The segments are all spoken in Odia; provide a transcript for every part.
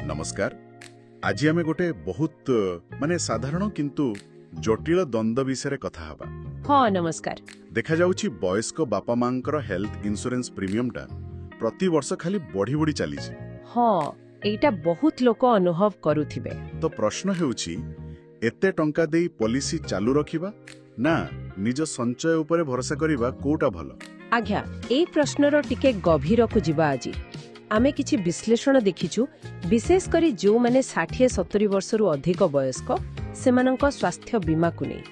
ନମସ୍କାର। ଆଜି ଆମେ ଗୋଟେ ବହୁତ ମାନେ ସାଧାରଣ କିନ୍ତୁ ଜଟିଳ ଦ୍ୱନ୍ଦ୍ୱ ବିଷୟରେ କଥା ହେବା। ହଁ, ନମସ୍କାର। ଦେଖାଯାଉଛି ବୟସ୍କ ବାପା ମାଙ୍କର ହେଲ୍ଥ ଇନ୍ସୁରାନ୍ସ ପ୍ରିମିୟମଟା ପ୍ରତିବର୍ଷ ଖାଲି ବଢି ବଢି ଚାଲିଛି। ହଁ, ଏଇଟା ବହୁତ ଲୋକ ଅନୁଭବ କରୁଥିବେ। ତ ପ୍ରଶ୍ନ ହେଉଛି, ଏତେ ଟଙ୍କା ଦେଇ ପଲିସି ଚାଲୁ ରଖିବା ନା ନିଜ ସଞ୍ଚୟ ଉପରେ ଭରସା କରିବା, କୋଉଟା ଭଲ? ଆଜ୍ଞା, ଏଇ ପ୍ରଶ୍ନର ଟିକେ ଗଭୀରକୁ ଯିବା ଆଜି। ଆମେ କିଛି ବିଶ୍ଳେଷଣ ଦେଖିଛୁ, ବିଶେଷ କରି ଯେଉଁମାନେ 60-70 ବର୍ଷରୁ ଅଧିକ ବୟସ୍କ, ସେମାନଙ୍କ ସ୍ୱାସ୍ଥ୍ୟ ବୀମାକୁ ନେଇ।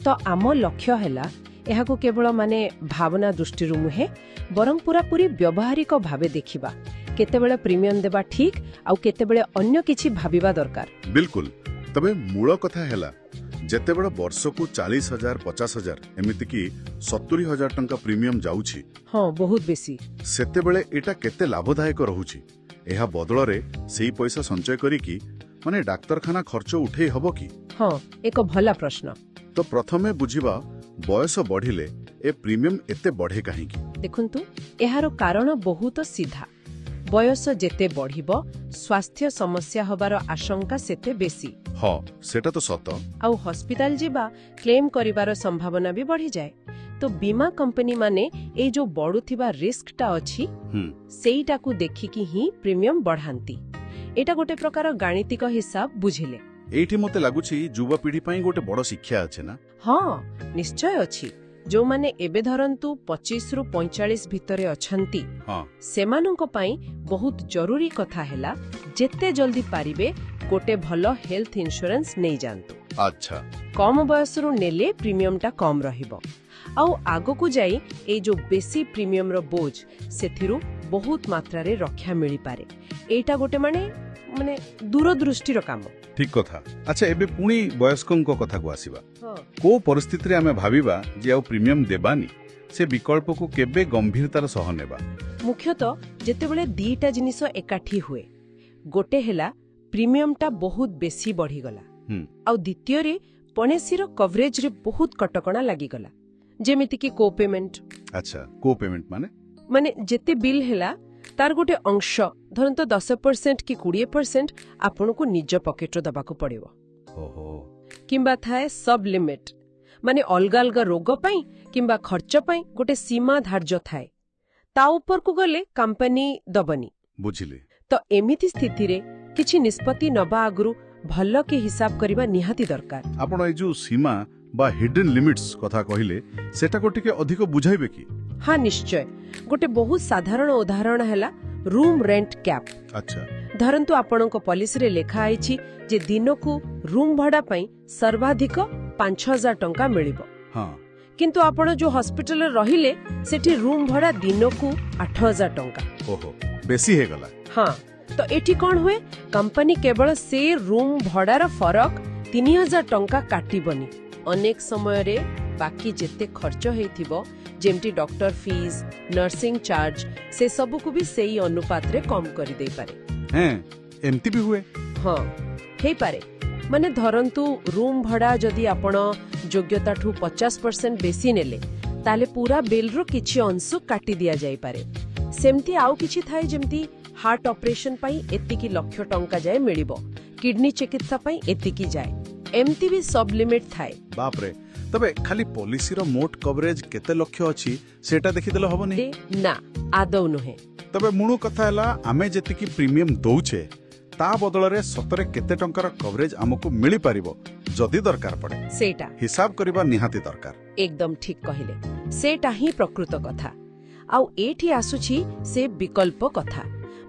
ତ ଆମ ଲକ୍ଷ୍ୟ ହେଲା ଏହାକୁ କେବଳ ମାନେ ଭାବନା ଦୃଷ୍ଟିରୁ ନୁହେଁ, ବରଂ ପୁରାପୁରି ବ୍ୟବହାରିକ ଭାବେ ଦେଖିବା। କେତେବେଳେ ପ୍ରିମିୟମ ଦେବା ଠିକ୍ ଆଉ କେତେବେଳେ ଅନ୍ୟ କିଛି ଭାବିବା ଦରକାର। ବିଲକୁଲ। ତେବେ ମୂଳ କଥା ହେଲା, ଯେତେବେଳେ ବର୍ଷକୁ 40,000, 50,000, ଏମିତିକି 70,000 ଟଙ୍କା ପ୍ରିମିୟମ ଯାଉଛି, ହଁ, ବହୁତ ବେଶୀ। ସେତେବେଳେ ଏଇଟା କେତେ ଲାଭଦାୟକ ରହୁଛି? ଏହା ବଦଳରେ ସେଇ ପଇସା ସଞ୍ଚୟ କରିକି ମାନେ ଡାକ୍ତରଖାନା ଖର୍ଚ୍ଚ ଉଠେଇ ହବ କି? ହଁ, ଏକ ଭଲ ପ୍ରଶ୍ନ। ତ ପ୍ରଥମେ ବୁଝିବା, ବୟସ ବଢିଲେ ଏ ପ୍ରିମିୟମ ଏତେ ବଢେ କାହିଁକି? ଦେଖନ୍ତୁ, ଏହାର କାରଣ ବହୁତ ସିଧା। ବୟସ ଯେତେ ବଢିବ, ସ୍ୱାସ୍ଥ୍ୟ ସମସ୍ୟା ହବାର ଆଶଙ୍କା ସେତେ ବେଶୀ। ହଁ, ସେଟା ତ ସତ। ଆଉ ହସ୍ପିଟାଲ ଯିବା, କ୍ଲେମ୍ କରିବାର ସମ୍ଭାବନା ବି ବଢିଯାଏ। ତ ବୀମା କମ୍ପାନୀମାନେ ଏଇ ଯୋଉ ବଢୁଥିବା ରିସ୍କଟା ଅଛି, ସେଇଟାକୁ ଦେଖିକି ହିଁ ପ୍ରିମିୟମ ବଢାନ୍ତି। ଏଇଟା ଗୋଟେ ପ୍ରକାର ଗାଣିତିକ ହିସାବ, ବୁଝିଲେ? ଏଇଠି ମତେ ଲାଗୁଛି ଯୁବପିଢି ପାଇଁ ଗୋଟେ ବଡ ଶିକ୍ଷା ଅଛି, ନା? ହଁ, ନିଶ୍ଚୟ ଅଛି। ଯୋଉମାନେ ଏବେ ଧରନ୍ତୁ 25ରୁ 45 ଭିତରେ ଅଛନ୍ତି, ସେମାନଙ୍କ ପାଇଁ ବହୁତ ଜରୁରୀ କଥା ହେଲା, ଯେତେ ଜଲ୍ଦି ପାରିବେ ଗୋଟେ ଭଲ ହେଲ୍ଥ ଇନ୍ସୁରାନ୍ସ ନେଇଯାଆନ୍ତୁ। କମ ବୟସରୁ ନେଲେ ପ୍ରିମିୟମଟା କମ୍ ରହିବ ଆଉ ଆଗକୁ ଯାଇ ଏଇ ଯୋଉ ବେଶୀ ପ୍ରିମିୟମର ବୋଝ, ସେଥିରୁ ବହୁତ ମାତ୍ରାରେ ରକ୍ଷା ମିଳିପାରେ। ଏଇଟା ଗୋଟେ ମାନେ ମାନେ ଦୂରଦୃଷ୍ଟିର କାମ। ଠିକ କଥା। ଆଚ୍ଛା, ଏବେ ପୁଣି ବୟସ୍କଙ୍କ କଥାକୁ ଆସିବା। କୋଉ ପରିସ୍ଥିତିରେ ଆମେ ଭାବିବା ଯେ ଆଉ ପ୍ରିମିୟମ ଦେବାନି, ସେ ବିକଳ୍ପକୁ କେବେ ଗମ୍ଭୀରତାର ସହ ନେବା? ମୁଖ୍ୟତଃ ଯେତେବେଳେ ଦିଟା ଜିନିଷ ଏକାଠି ହୁଏ। ଗୋଟେ ହେଲା ପ୍ରିମିୟମଟା ବହୁତ ବେଶୀ ବଢିଗଲା, ଆଉ ଦ୍ୱିତୀୟରେ ପଲିସିର କଭରେଜରେ ବହୁତ କଟକଣା ଲାଗିଗଲା, ଯେମିତିକି କୋ ପେମେଣ୍ଟ। ଆଚ୍ଛା, କୋ ପେମେଣ୍ଟ ମାନେ? ମାନେ ଯେତେ ବିଲ୍ ହେଲା, ତାର ଗୋଟେ ଅଂଶ, ଧରନ୍ତୁ 10% କି 20%, ଆପଣଙ୍କୁ ନିଜ ପକେଟରୁ ଦେବାକୁ ପଡ଼ିବ। କିମ୍ବା ଥାଏ ସବ୍ ଲିମିଟ୍, ମାନେ ଅଲଗା ଅଲଗା ରୋଗ ପାଇଁ କିମ୍ବା ଖର୍ଚ୍ଚ ପାଇଁ ଗୋଟେ ସୀମା ଧାର୍ଯ୍ୟ ଥାଏ। ତା ଉପରକୁ ଗଲେ କମ୍ପାନୀ ଦବନି। ବୁଝିଲି। ତ ଏମିତି ସ୍ଥିତିରେ କିଛି ନିଷ୍ପତ୍ତି ନେବା ଆଗରୁ ଭଲ କି ହିସାବ କରିବା ନିହାତି ଦରକାର। ଆପଣ ଏଇ ଯୋଉ ସୀମା ବା ହିଡେନ୍ ଲିମିଟ୍ସ କଥା କହିଲେ, ସେଟାକୁ ଟିକେ ଅଧିକ ବୁଝାଇବେ କି? ହଁ, ନିଶ୍ଚୟ। ଗୋଟେ ବହୁତ ସାଧାରଣ ଉଦାହରଣ ହେଲା ରୁମ୍ ରେଣ୍ଟ କ୍ୟାପ୍। ଧରନ୍ତୁ ଆପଣଙ୍କ ପଲିସିରେ ଲେଖା ହେଇଛି ଯେ ଦିନକୁ ରୁମ୍ ଭଡ଼ା ପାଇଁ ସର୍ବାଧିକ 5,000 ଟଙ୍କା ମିଳିବ। କିନ୍ତୁ ଆପଣ ଯୋଉ ହସ୍ପିଟାଲରେ ରହିଲେ, ସେଠି ରୁମ୍ ଭଡ଼ା ଦିନକୁ 8,000 ଟଙ୍କା। ଓହୋ, ବେଶୀ ହେଇଗଲା। ହଁ, ତ ଏଠି କଣ ହୁଏ, କମ୍ପାନୀ କେବଳ ସେ ରୁମ୍ ଭଡ଼ାର ଫରକ 3,000 ଟଙ୍କା କାଟିବନି। ଅନେକ ସମୟରେ ବାକି ଯେତେ ଖର୍ଚ୍ଚ ହେଇଥିବ, ଯେମିତି ଡକ୍ଟର ଫିସ୍, ନର୍ସିଂ ଚାର୍ଜ, ସେସବୁକୁ ବି ସେଇ ଅନୁପାତରେ କମ୍ କରିଦେଇପାରେ। ହେଁ, ଏମିତି ବି ହୁଏ? ହଁ, ହେଇପାରେ। ମାନେ ଧରନ୍ତୁ ରୁମ୍ ଭଡ଼ା ଯଦି ଆପଣ ଯୋଗ୍ୟତାଠୁ 50% ବେଶୀ ନେଲେ, ତାହେଲେ ପୁରା ବିଲ୍ରୁ କିଛି ଅଂଶ କାଟି ଦିଆଯାଇପାରେ। ସେମିତି ଆଉ କିଛି ଥାଏ, ଯେମିତି ହାର୍ଟ ଅପରେସନ ପାଇଁ ଏତିକି ଲକ୍ଷ ଟଙ୍କା ଯାଏ ମିଳିବ, କିଡନୀ ଚିକିତ୍ସା ପାଇଁ ଏତିକି ଯାଏ, ଏମିତି ବି ସବ୍ ଲିମିଟ୍ ଥାଏ। ବାପରେ! ତେବେ ଖାଲି ପଲିସିର ମୋଟ କଭରେଜ କେତେ ଲକ୍ଷ ଅଛି, ସେଟା ଦେଖିଦେଲେ ହବନି? ନା, ଆଦୌ ନୁହେଁ। ତେବେ ମୂଳ କଥା ହେଲା, ଆମେ ଯେତିକି ପ୍ରିମିୟମ ଦଉଛେ, ତା ବଦଳରେ ସତରେ କେତେ ଟଙ୍କାର କଭରେଜ ଆମକୁ ମିଳିପାରିବ ଯଦି ଦରକାର ପଡେ, ସେଇଟା ହିସାବ କରିବା ନିହାତି ଦରକାର। ଏକଦମ ଠିକ୍ କହିଲେ। ସେଇଟା ହିଁ ପ୍ରକୃତ କଥା। ଆଉ ଏଇଠି ଆସୁଛି ସେ ବିକଳ୍ପ କଥା,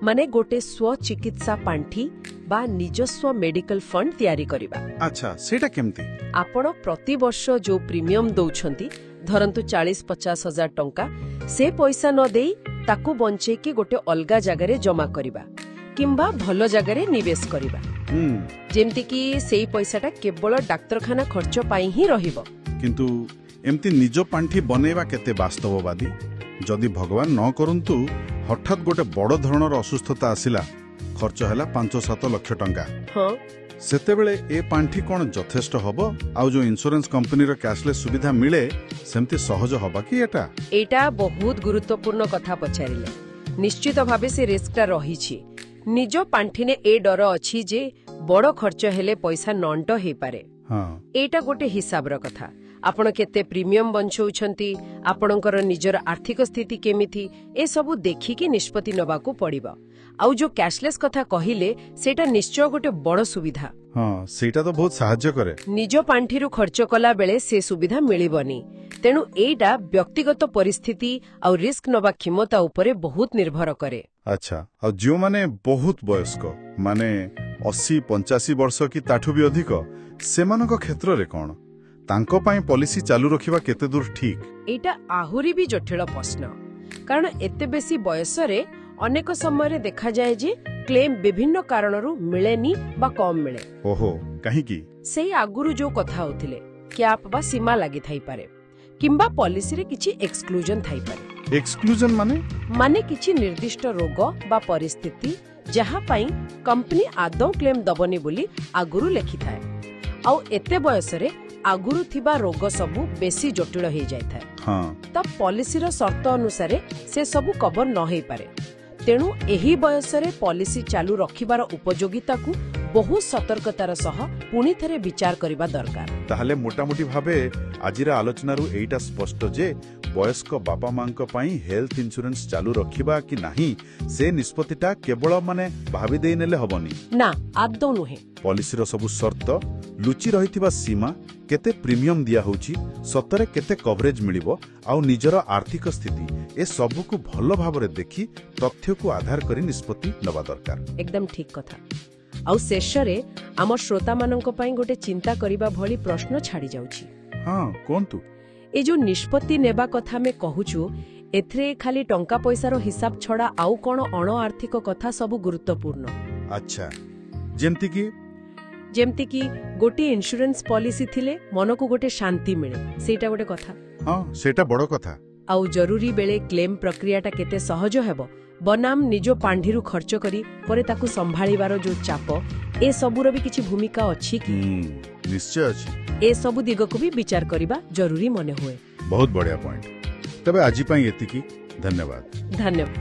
ମାନେ ଗୋଟେ ସ୍ୱଚିକିତ୍ସା ପାଣ୍ଠି ବା ନିଜସ୍ୱ ମେଡିକାଲ ଫଣ୍ଡ ତିଆରି କରିବା। ଆଚ୍ଛା, ସେଇଟା କେମିତି? ଆପଣ ପ୍ରତିବର୍ଷ ଯୋଉ ପ୍ରିମିୟମ ଦଉଛନ୍ତି, ଧରନ୍ତୁ 40-50 ହଜାର ଟଙ୍କା, ସେ ପଇସା ନ ଦେଇ ତାକୁ ବଞ୍ଚେଇକି ଗୋଟେ ଅଲଗା ଜାଗାରେ ଜମା କରିବା କିମ୍ବା ଭଲ ଜାଗାରେ ନିବେଶ କରିବା, ଯେମିତିକି ସେଇ ପଇସାଟା କେବଳ ଡାକ୍ତରଖାନା ଖର୍ଚ୍ଚ ପାଇଁ ହିଁ ରହିବ। କିନ୍ତୁ ଏମିତି ନିଜ ପାଣ୍ଠି ବନେଇବା କେତେ ବାସ୍ତବବାଦୀ? ଯଦି ଭଗବାନ ନ କରନ୍ତୁ ହଠାତ୍ ଗୋଟେ ବଡ଼ ଧରଣର ଅସୁସ୍ଥତା ଆସିଲା, ଖର୍ଚ୍ଚ ହେଲା 5-7 ଲକ୍ଷ ଟଙ୍କା, ସେତେବେଳେ ଏ ପାଣ୍ଠି କ'ଣ ଯଥେଷ୍ଟ ହବ? ଆଉ ଯୋଉ ଇନ୍ସୁରାନ୍ସ କମ୍ପାନୀର କ୍ୟାସଲେସ୍ ସୁବିଧା ମିଳେ, ସେମିତି ସହଜ ହବ କି ଏଟା? ଏଇଟା ବହୁତ ଗୁରୁତ୍ୱପୂର୍ଣ୍ଣ କଥା ପଚାରିଲେ। ନିଶ୍ଚିତ ଭାବେ ସେ ରିସ୍କଟା ରହିଛି। ନିଜ ପାଣ୍ଠିନେ ଏ ଡର ଅଛି ଯେ ବଡ଼ ଖର୍ଚ୍ଚ ହେଲେ ପଇସା ନଣ୍ଟ ହେଇପାରେ। ହଁ, ଏଇଟା ଗୋଟେ ହିସାବର କଥା। ଆପଣ କେତେ ପ୍ରିମିୟମ ବଞ୍ଚଉଛନ୍ତି, ଆପଣଙ୍କର ନିଜର ଆର୍ଥିକ ସ୍ଥିତି କେମିତି, ଏସବୁ ଦେଖିକି ନିଷ୍ପତ୍ତି ନେବାକୁ ପଡ଼ିବ। ଆଉ ଯୋଉ କ୍ୟାଶଲେସ୍ କଥା କହିଲେ, ସେଇଟା ନିଶ୍ଚୟ ଗୋଟେ ବଡ଼ ସୁବିଧା। ହଁ, ସେଇଟା ତ ବହୁତ ସାହାଯ୍ୟ କରେ। ନିଜ ପାଣ୍ଠିରୁ ଖର୍ଚ୍ଚ କଲା ବେଳେ ସେ ସୁବିଧା ମିଳିବନି। ତେଣୁ ଏଇଟା ବ୍ୟକ୍ତିଗତ ପରିସ୍ଥିତି ଆଉ ରିସ୍କ ନେବା କ୍ଷମତା ଉପରେ ବହୁତ ନିର୍ଭର କରେ। ଆଚ୍ଛା, ଆଉ ଯେଉଁମାନେ ବହୁତ ବୟସ୍କ, ମାନେ 80-85 ବର୍ଷ କି ତାଠୁ ବି ଅଧିକ, ସେମାନଙ୍କ କ୍ଷେତ୍ରରେ କ'ଣ? ତାଙ୍କ ପାଇଁ ପଲିସି ଚାଲୁ ରଖିବା କେତେ ଦୂର ଠିକ୍? ଏଇଟା ଆହୁରି ବି ଜଟିଳ ପ୍ରଶ୍ନ, କାରଣ ଏତେ ବେଶୀ ବୟସରେ ଅନେକ ସମୟରେ ଦେଖାଯାଏ ଯେ କ୍ଲେମ୍ ବିଭିନ୍ନ କାରଣରୁ ମିଳେନି ବା କମ୍ ମିଳେ। ଓହୋ, କାହିଁକି? ସେଇ ଆଗରୁ ଯୋଉ କଥା ହଉଥିଲେ, କ୍ୟାପ୍ ବା ସୀମା ଲାଗିଥାଇପାରେ, କିମ୍ବା ପଲିସିରେ କିଛି ଏକ୍ସକ୍ଲୁଜନ ଥାଇପାରେ। ଏକ୍ସକ୍ଲୁଜନ ମାନେ? ମାନେ କିଛି ନିର୍ଦ୍ଦିଷ୍ଟ ରୋଗ ବା ପରିସ୍ଥିତି ଯାହା ପାଇଁ କମ୍ପାନୀ ଆଦୌ କ୍ଲେମ୍ ଦବନି ବୋଲି ଆଗରୁ ଲେଖିଥାଏ। ଆଉ ଏତେ ବୟସରେ ଆଗରୁ ଥିବା ରୋଗ ସବୁ ବେଶୀ ଜଟିଳ ହେଇଯାଇଥାଏ। ହଁ, ତ ପଲିସିର ସର୍ତ୍ତ ଅନୁସାରେ ସେ ସବୁ କଭର ନ ହେଇପାରେ। ତେଣୁ ଏହି ବୟସରେ ପଲିସି ଚାଲୁ ରଖିବାର ଉପଯୋଗିତାକୁ ବହୁତ ସତର୍କତାର ସହ ପୁଣି ଥରେ ବିଚାର କରିବା ଦରକାର। ତାହେଲେ ମୋଟାମୋଟି ଭାବେ ଆଜିର ଆଲୋଚନାରୁ ଏଇଟା ସ୍ପଷ୍ଟ ଯେ ବୟସ୍କ ବାପା ମାଙ୍କ ପାଇଁ ହେଲ୍ଥ ଇନ୍ସୁରାନ୍ସ ଚାଲୁ ରଖିବା କି ନାହିଁ, ସେ ନିଷ୍ପତ୍ତିଟା କେବଳ ମାନେ ଭାବି ଦେଇ ନେଲେ ହବନି। ନା, ଆଦୌ ନୁହେଁ। ପଲିସିର ସବୁ ସର୍ତ୍ତ, ଲୁଚି ରହିଥିବା ସୀମା, କେତେ ପ୍ରିମିୟମ ଦିଆହଉଛି, ସତରେ କେତେ କଭରେଜ ମିଳିବ, ଆଉ ନିଜର ଆର୍ଥିକ ସ୍ଥିତି, ଏ ସବୁକୁ ଭଲ ଭାବରେ ଦେଖି ତଥ୍ୟକୁ ଆଧାର କରି ନିଷ୍ପତ୍ତି ନେବା ଦରକାର। ଏକଦମ ଠିକ କଥା। ଆଉ ଶେଷରେ ଆମ ଶ୍ରୋତାମାନଙ୍କ ପାଇଁ ଗୋଟେ ଚିନ୍ତା କରିବା ଭଳି ପ୍ରଶ୍ନ ଛାଡ଼ି ଯାଉଛି। ହଁ, କୁହନ୍ତୁ। ଏ ଯୋଉ ନିଷ୍ପତ୍ତି ନେବା କଥା ଆମେ କହୁଛୁ, ଏଥିରେ ଖାଲି ଟଙ୍କା ପଇସାର ହିସାବ ଛଡ଼ା ଆଉ କ'ଣ ଅଣ ଆର୍ଥିକ କଥା ସବୁ ଗୁରୁତ୍ୱପୂର୍ଣ୍ଣ? ଆଚ୍ଛା, ଯେମିତିକି? ଯେମିତିକି ଗୋଟିଏ ଇନ୍ସୁରାନ୍ସ ପଲିସି ଥିଲେ ମନକୁ ଗୋଟେ ଶାନ୍ତି ମିଳେ, ସେଇଟା ଗୋଟେ କଥା। ହଁ, ସେଇଟା ବଡ଼ କଥା। ଆଉ ଜରୁରୀ ବେଳେ କ୍ଲେମ୍ ପ୍ରକ୍ରିୟାଟା କେତେ ସହଜ ହେବ ବନାମ ନିଜ ପାଣ୍ଠିରୁ ଖର୍ଚ୍ଚ କରି ପରେ ତାକୁ ସମ୍ଭାଳିବାର ଯୋଉ ଚାପ, ଏ ସବୁର ବି କିଛି ଭୂମିକା ଅଛି କି? ନିଶ୍ଚୟ ଅଛି। ଏସବୁ ଦିଗକୁ ବି ବିଚାର କରିବା ଜରୁରୀ ମନେ ହୁଏ। ବହୁତ ବଢ଼ିଆ ପଏଣ୍ଟ। ତେବେ ଆଜି ପାଇଁ ଏତିକି। ଧନ୍ୟବାଦ। ଧନ୍ୟବାଦ।